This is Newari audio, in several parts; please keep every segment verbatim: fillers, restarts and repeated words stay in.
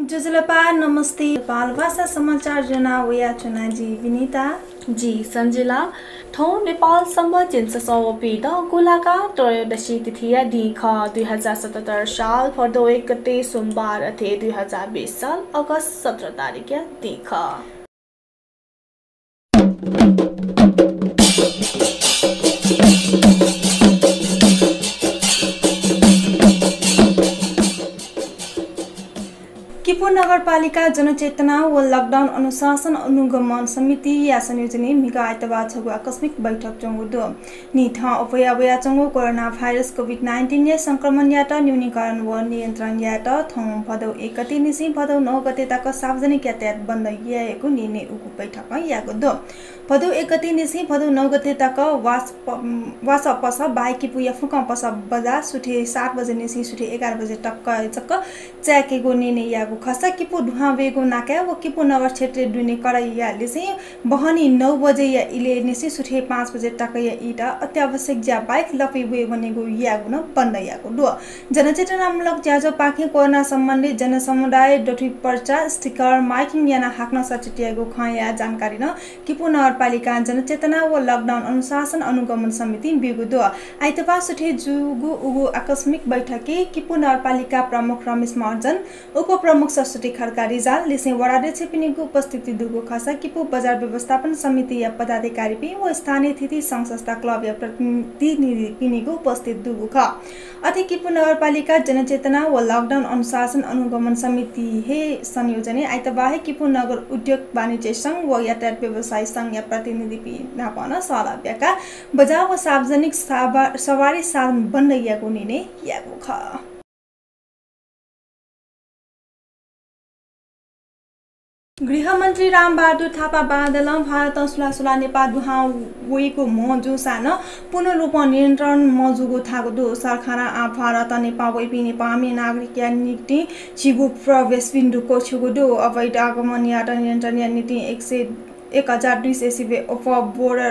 ज्वजलपा, नमस्ते। नेपाल भाषा समाचार ज्वना वयाच्वना जि विनिता। जि सञ्जिला। थौं नेपाल संवत् झिंछसः व पीदँ गुंलाका त्रयोदशी तिथिया दिं खः, दुई हजार सतहत्तर साल भदौ एक गते सोमबार, अथे दुई हजार बीस साल अगस्त सत्र तारिखया दिं खः। किपू नगरपालिका जनचेतना व lockdown अनुशासन अनुगमन समितिया संयोजनय् म्हिगः आइतबार छगू आकस्मिक बैठक च्वंगु दु। नीथं अप्वया वयाच्वंगु कोरोना भाइरस COVID nineteen या संक्रमणयात न्यूनीकरण व नियन्त्रण यायेत थौं भदौ एक गते निसें भदौ नौ गते तक सार्वजनिक यातायात बन्द यायेगु निर्णय उगु बैठकं याःगु दु। भदौ एक गते निसें भदौ नौ गते तक वास प-, वासः पसः बाहेक किपूया फुक्कं पसः बजार सुथय् सात बजे निसें सुथय् एघार बजे तक जक चायेकेगु निर्णय याःगु खःसा किपू दुहां वयेगु नाकाय् व किपू नगर क्षेत्रय् दुने कडाइया लिसें बहनी नौ बजेया इलय् निसें सुथय् पाँच बजे तकया ईत अत्यावश्यक ज्या बाहेक लँपुइ वये वनेगु यायेगु नं बन्द याःगु दु। जनचेतनामूलक ज्याझ्वःपाखें कोरोना सम्बन्धी जनसमुदाय दथुइ पर्चा, sticker, marking यानाः हाकनं सचेत यायेगु खँया जानकारी नं किपू नगरपालिकां जनचेतना व lockdown अनुशासन अनुगमन समितिं ब्यूगु दु। आइतबार सुथय् जूगु उगु आकस्मिक बैठकय् किपू नगरपालिका प्रमुख रमेश महर्जन, उपप्रमुख सरस्वती खड्का रिजाल लिसें वडाध्यक्षपिनिगु उपस्थिति दुगु खःसा किपू बजार व्यवस्थापन समितिया पदाधिकारीपिं व स्थानीय थीथी संघ संस्था क्लबया प्रतिनिधिपिनिगु उपस्थित दुगु खः। अथे किपू नगरपालिका जनचेतना व lockdown अनुशासन अनुगमन समिति हे संयोजनय् आइतबार हे किपू नगर उद्योग वाणिज्य संघ व यातायात व्यवसायी संघया प्रतिनिधिपिं नाप नं सहलह ब्याकाः बजार व सार्वजनिक सावा-, सवारी साधन बन्द यायेगु निर्णय याःगु खः। गृहमन्त्री रामबहादुर थापा बादलं भारतं सुलासुला नेपाः दुहां वइगु म्हं जूसां नं पूर्ण रूपं नियन्त्रण मजूगु धाःगु दु। सरकारं आः भारतं नेपाः वइपिं नेपाःमि नागरिकया निंतिं झीगु प्रवेश बिन्दु क्वछ्यूगु दु। अवैध आगमनयात नियन्त्रणया निंतिं एक सय एक हजार दुई सय सिबें अप्वः border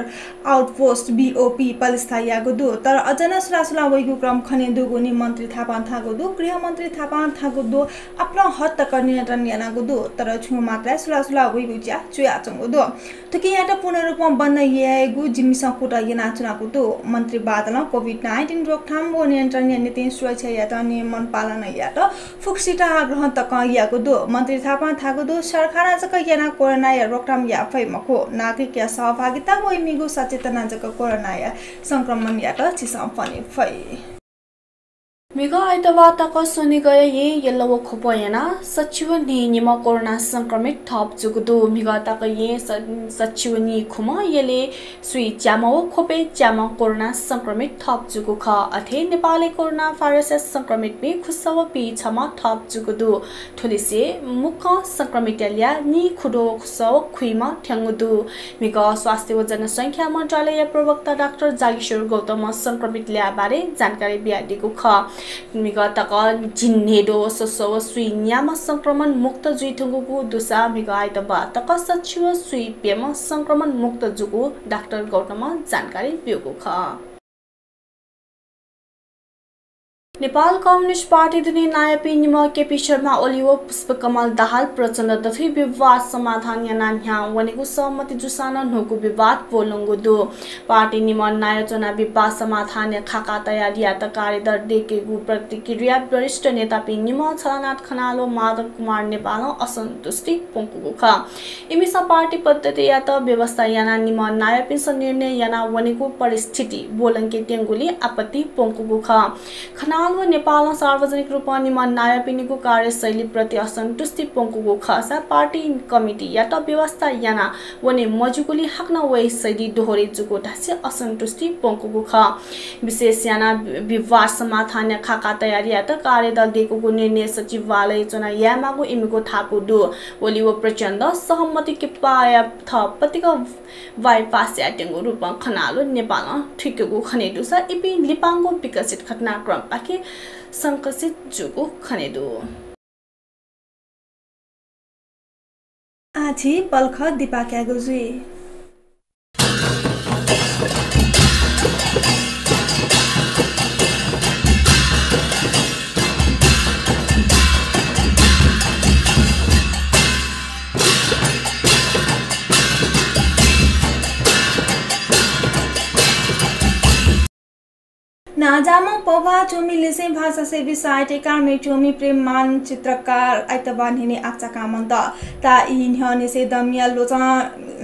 outpost, BOP, पलिस्था याःगु दु। तर अझ नं सुलासुला वइगु क्रम खने दुगुलिं मन्त्री थापां धाःगु दु। गृहमन्त्री थापां धाःगु दु, आपालं हद तक नियन्त्रण यानागु दु, तर छुं मात्राय् सुलासुला वइगु ज्या जुयाच्वंगु दु। थुकियात पूर्ण रूपं बन्द यायेगु जिमिसं कुतः यानाच्वनागु दु। मन्त्री बादलं COVID nineteen रोकथाम व नियन्त्रणया निंतिं सुरक्षायात नियमन पालना यायेत फुक्कसित आग्रह तकं याःगु दु। मन्त्री थापां धाःगु दु, सरकारं जक यानाः कोरोनाया रोकथाम याये फइ मखु, नागरिकया सहभागिता व इमिगु सचेतना जक कोरोनाया संक्रमणयात झीसं पने फइ। म्हिगः आइतबार तक स्वनिगःया येँ यल व ख्वप यानाः सच्छि व नीनिम्ह कोरोना संक्रमित थप जूगु दु। म्हिगः तक येँ स-, सच्छि व नीखुम्ह, यलय् स्वीच्याम्ह व ख्वपय् च्याम्ह कोरोना संक्रमित थप जूगु खः। अथे नेपालय् कोरोना भाइरसया संक्रमितपिं खुसः व पीछम्ह थप जूगु दु। थुलिसे मुक्कं संक्रमितया ल्याः नीखुद्वः व खुसः व खुइम्ह थ्यंगु दु। म्हिगः स्वास्थ्य व जनसंख्या मन्त्रालयया प्रवक्ता डाक्टर जागेश्वर गौतमं संक्रमित ल्याः बारे जानकारी बियादीगु खः। म्हिगः तक झिंन्हय्द्वः व स्वस्वः व स्वीन्याम्ह संक्रमण मुक्त जुइधुंकूगु दुसा म्हिगः आइतबार तक सच्छि व स्वीप्यम्ह संक्रमण मुक्त जूगु डाक्टर गौतमं जानकारी ब्यूगु खः। नेपाल कम्युनिस्ट पार्टी दुने नायःपिं निम्ह केपी शर्मा ओली व पुष्पकमल दाहाल प्रचण्ड दथुइ विवाद समाधान यानाः न्ह्याः वनेगु सहमति जूसां नं न्हूगु विवाद ब्वलंगु दु। पार्टी निम्ह नायः च्वनाः विवाद समाधानया खाका तयार यायेत कार्यदल दय्केगु प्रतिक्रिया वरिष्ठ नेतापिं निम्ह झलनाथ खनाल व माधव कुमार नेपालं असन्तुष्टि प्वंकूगु खः। इमिसं पार्टी पद्धतियात व्यवस्था यानाः निम्ह नायःपिन्सं निर्णय यानाः वनेगु परिस्थिति ब्वलंके त्यंगुलिं आपत्ति प्वंकूगु खः। खनाल व नेपालं सार्वजनिक रूपं निम्ह नायःपिनिगु कार्यशैलीप्रति असन्तुष्टि प्वंकूगु खःसा पार्टी कमिटीयात व्यवस्था यानाः वने मज्यूगुलिं हाकनं वया शैली दोहोरे जूगु धासें असन्तुष्टि प्वंकूगु खः। विशेष यानाः विवाद समाधानया खाका तयार यायेत कार्यदल दय्कूगु निर्णय सचिवालयय् च्वनाः यायेमाःगु इमिगु धापू दु। ओली व प्रचण्डं सहमति किपाया थःपतिक बाइपास यायेत्यंगु रूपं खनाल नेपालं थुइकूगु खने दुसा इपिं लिपांगु विकसित घटनाक्रमपाखे संकसित जूगु खने दु। आः झी पलख दिपाः कायेगु जुइ। नांजाःम्ह पौभाः च्वमि लिसें भाषासेवी साहित्यकार म्ये च्वमि प्रेममान चित्रकार आइतबाः न्हिनय् आकाझाकां मन्त। ताःई न्ह्यःनिसें दँबिया ल्वचं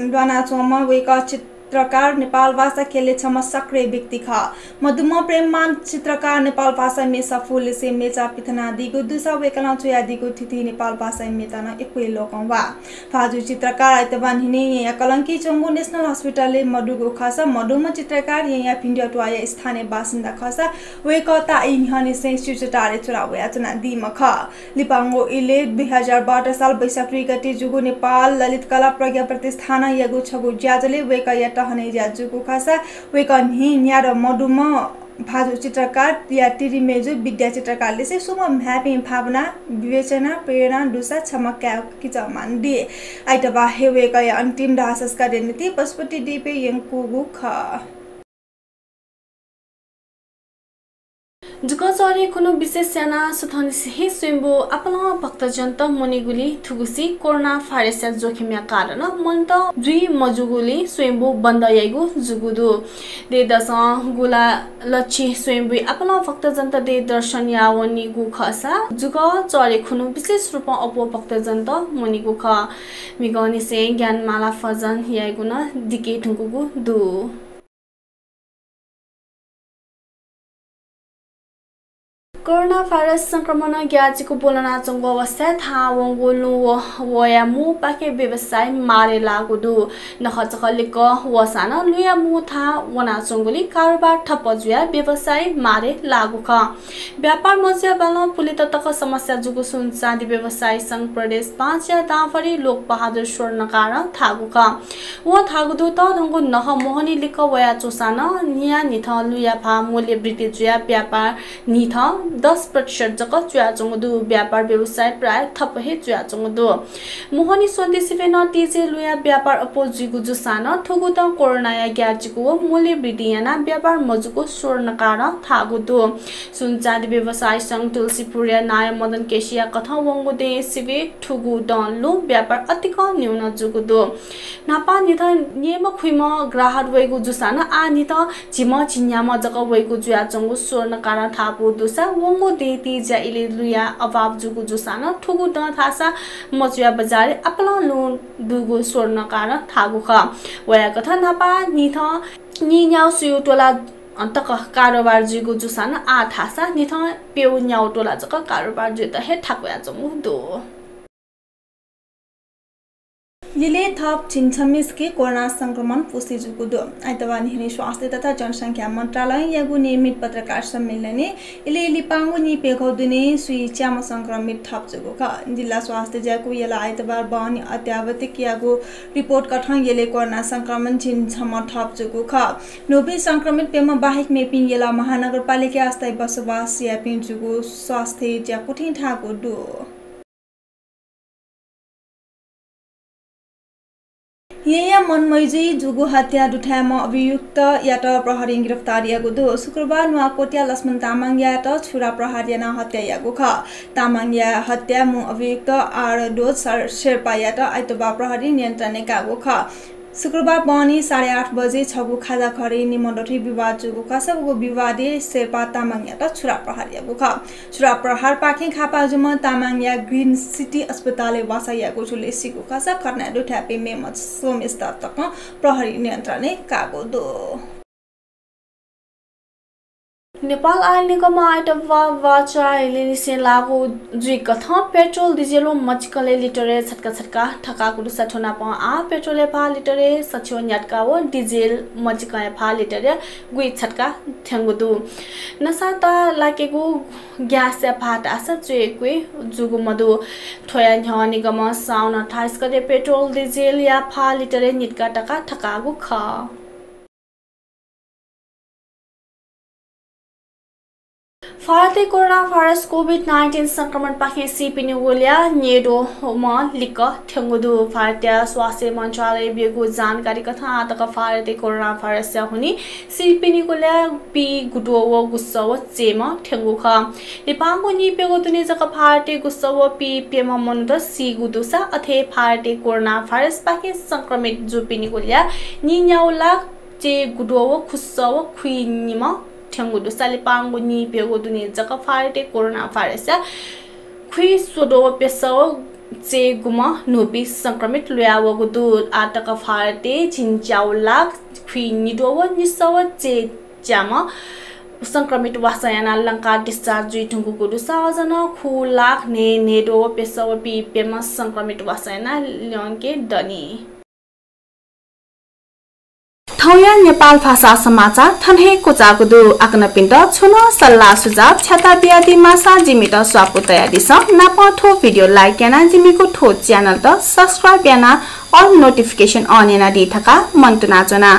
ल्वानाच्वंम्ह वय्कः चित्रकार नेपालभाषा ख्यलय् छम्ह सक्रिय व्यक्ति खः। मदुम्ह प्रेममान चित्रकार नेपालभाषा म्ये सफू लिसें मेचा पिथनादीगु दुसा वय्कलं च्वयादीगु थीथी नेपालभाषा म्येत नं यक्व हे लोकं वा। भाजु चित्रकार आइतबाः न्हिनय् येँया कलंकी च्वंगु National Hospital-य् मदुगु खःसा मदुम्ह चित्रकार येँया भिंद्यः त्वाःया स्थानीय बासिन्दा खःसा वय्कः ताःई न्ह्यःनिसें स्यूचटारय् चुला वयाच्वनादीम्ह खः। लिपांगु इलय् दुई हजार बाह्र साल वैशाख दुई गते जूगु नेपाल ललित कला प्रज्ञा प्रतिष्ठानं याःगु छगू ज्याझ्वलय् वय्कःयात हनेज्या जूगु खःसा वय्कः न्हि न्यादँ मदुम्ह भाजु चित्रकारया तिरि मय्जु विद्या चित्रकारलिसे स्वम्ह म्ह्याय्पिं भावना, विवेचना, प्रेरणा दुसा छम्ह काय् किचः मान दी। आइतबाः हे वय्कःया अन्तिम दाह संस्कारया निंतिं पशुपति द्वीपय् यंकूगु खः। जुकःचःह्रे खुन्हु विशेष यानाः सुथंनिसें हे स्वयम्भू आपालं भक्तजनत मुनीगुलिं थुगुसी कोरोना भाइरसया जोखिमया कारणं मनूत जुइ मजूगुलिं स्वयम्भू बन्द याइगु जूगु दु। देय्दसं गुलालछि स्वयम्भूइ आपालं भक्तजनत देय् दर्शन याः वनीगु खःसा जुकःचःह्रे खुन्हु विशेष रूपं अप्वः भक्तजनत मुनीगु खः। म्हिगःनिसें ज्ञानमाला भजन यायेगु नं दिके धुंकूगु दु। कोरोना भाइरस संक्रमणं ग्याःचिकु ब्वलनाच्वंगु अवस्थाय् थाहां वंगु लुँ व वहःया मू पाखे व्यवसाय मारय् लाःगु दु। नखःचखः लिक्क वःसां नं लुँया मू थाहां वनाच्वंगुलिं कारोबार ठप्प जुयाः व्यवसाय मारय् लाःगु खः। व्यापार मजुया बालं पुलेत तक समस्या जूगु सुन चाँदी व्यवसायी संघ प्रदेश पाँचया दांभरि लोकबहादुर स्वर्णकारं धाःगु खः। वं धाःगु दु, तःधंगु नखः मोहनी लिक्क वयाच्वंसां नं न्हियान्हिथं लुँया भाः मूल्य वृद्धि जुयाः व्यापार न्हिथं दस प्रतिशत जक जुयाच्वंगु दु। व्यापार व्यवसाय प्रायः ठप्प हे जुयाच्वंगु दु। मोहनी स्वन्ति सिबें नं तिजय् लुँया व्यापार अप्वः जुइगु जूसां नं थुगु दँ कोरोनाया ग्याःचिकु व मूल्य वृद्धि यानाः व्यापार मजूगु स्वर्णकारं धाःगु दु। सुन चाँदी व्यवसायी संघ तुलसीपुरया नायः मदन केसीया कथं वंगु दँय् सिबें थुगु दँ लुँ व्यापार अतिकं न्यून जूगु दु। न्हापा न्हिथं न्येम्ह खुइम्ह ग्राहक वइगु जूसां नं आः न्हिथं झिम्ह झिंन्याम्ह जक वइगु जुयाच्वंगु स्वर्णकारं धाःगु दुसा वंगु दँय् तिज्या इलय् लुँया अभाव जूगु जूसां नं थुगु दँ धाःसा मजुया बजारय् आपालं लुँ दुगु स्वर्णकारं धाःगु खः। वया कथं न्हापा न्हिथं नीन्याउ सुयु तोला तक कारोबार जुइगु जूसां नं आः धाःसा न्हिथं प्यउ न्याउ तोला जक कारोबार जुइत हे थाकुयाच्वंगु दु। यलय् थप झिंछम्हसिके कोरोना संक्रमण पुष्टि जूगु दु। आइतबार न्हिनय् स्वास्थ्य तथा जनसंख्या मन्त्रालयं याःगु नियमित पत्रकार सम्मेलनय् यलय् लिपांगु नीप्यघौ दुने स्वीच्याम्ह संक्रमित थप जूगु खः। जिल्ला स्वास्थ्य ज्याकू यलय् आइतबार बहनी अद्यावधिक याःगु रिपोर्ट कथं यलय् कोरोना संक्रमण झिंछम्ह थप जूगु खः। न्हूपिं संक्रमित प्यम्ह बाहेक मेपिं यल महानगरपालिकाय् अस्थायी बसोबास याःपिं जूगु स्वास्थ्य ज्याकुथिं धाःगु दु। येँया मनमैजुइ जूगु हत्या दुथ्याःम्ह अभियुक्तयात प्रहरीं गिरफ्तार याःगु दु। शुक्रबार नुवाकोटया लक्ष्मण तामाङयात छुरा प्रहार यानाः हत्या याःगु खः। तामाङया हत्याय् मू अभियुक्त आर डोज सर-, शेर्पायात आइतबार प्रहरीं नियन्त्रणय् काःगु खः। शुक्रबार बहनी साढे आठ बजे छगू खाजा घरय् निम्ह दथुइ विवाद जूगु खःसा उगु विवादय् शेर्पा तामाङयात छुरा प्रहार याःगु खः। छुरा प्रहारपाखें घाःपाः जूम्ह तामाङया ग्रिन सिटी अस्पतालय् वासः याःगु झ्वलय् सीगु खःसा घटनाय् दुथ्याःपिं मेम्ह स्वम्हेसित तकं प्रहरीं नियन्त्रणय् काःगु दु। नेपाल आयल निगमं आइतबाः बाचा इलंनिसें लागू जुइकथं पेट्रोल डिजेल व मचिकलय् लिटरय् छत्का छत्का थकाःगु दुसा थ्व नापं आः पेट्रोलया भाः लिटरय् सछि व न्यातका व डिजेल मचिकया भाः लिटरय् गुइछत्का थ्यंगु दु। नसाता लाकेगु ग्यासया भाः धाःसा च्वय् क्वय् जूगु मदु। थ्वया न्ह्यः निगमं साउन अट्ठाइस गते पेट्रोल डिजेलया भाः लिटरय् नितका तका थकाःगु खः। भारतय् कोरोना भाइरस कोभिड नाइन्टिन संक्रमणपाखें सीपिनिगु ल्याः न्येद्वःम्ह लिक्क थ्यंगु दु। भारतया स्वास्थ्य मन्त्रालयं ब्यूगु जानकारी कथं आः तक भारतय् कोरोना भाइरसया हुनिं सीपिनिगु ल्याः पीगुद्वः व गुसः व चय्म्ह थ्यंगु खः। लिपांगु नीप्यघौ दुने जक भारतय् गुसः व पीप्यम्ह मनूत सीगु दुसा अथे भारतय् कोरोना भाइरसपाखें संक्रमित जूपिनिगु ल्याः नीन्याउ लाख चय्गुद्वः व खुसः व खुइनिम्ह थ्यंगु दु। सालिपांगु नीप्यघौ दुने जक भारतय् कोरोना भाइरसया खुइस्वद्वः व प्यसः व चय्‌गुम्ह न्हूपिं संक्रमित लुयावःगु दु। आः तक भारतय् झिंच्यागू लाख खुइनिद्वः व निसः व चय्‌च्याम्ह संक्रमित वासः यानाः लंकाः discharge जुइधुंकूगु दुसा अझ नं खू लाख न्हय्‌न्हय्‌द्वः व प्यसः व पीप्यम्ह संक्रमित वासः यानाः ल्यंके दनि। थौंया नेपाल भाषा समाचार थन हे क्वचाःगु दु। आकनपिन्त छुं नं सल्लाह सुझाव छ्याता बियादी माःसा जिमित स्वापू तयादिसँ। नापं थ्व video like यानाः जिमिगु थ्व channel त subscribe यानाः all notification on यानादी धकाः मनंतुना च्वना।